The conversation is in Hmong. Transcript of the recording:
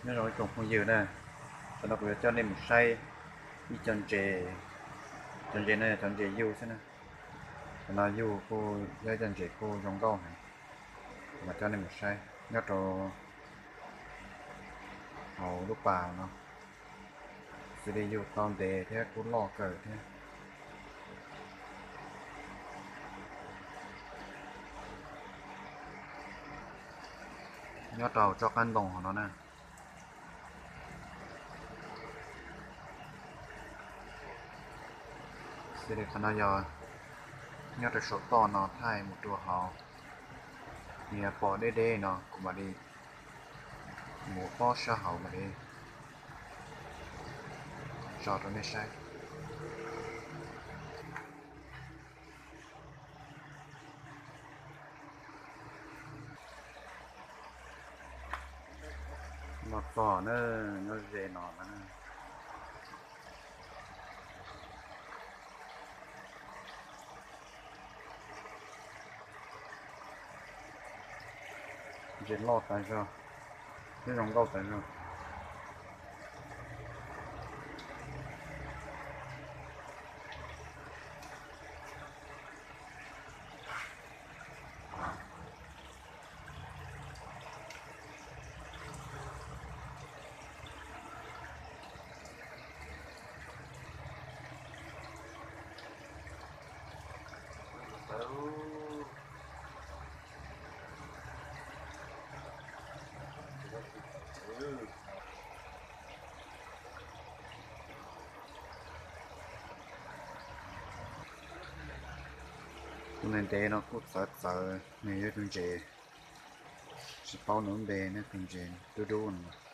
Nyob zoo ib tsoom phooj ywg na, tam no kuv yuav coj nej mus saib ib co ntses. Cov ntses no yog cov ntses yuj xwb na. Cov no yuj kuj yog ib co ntses kuj zoo nkauj heev. Mas coj nej mus saib nyob rau hauv lub pas no, xws li yug tau ntev thiab kuj loj kawg thiab. Nyob rau tsob qab ntoo hauv no na. Xws li qhov no yog nyob rau saum toj no thaij mus rau hauv, nws pom deb deb no kuv mam li mus pob sab hauv mam li tso rau nej saib. Los txog na, nyob ze no na. Ntses loj tas zog, twb zoo nkauj tas zog. Tus ntev ntev no kuj txawv txawv, nws yog tus ntses tsis paub nws lub npe ne, tus ntses dub dub no.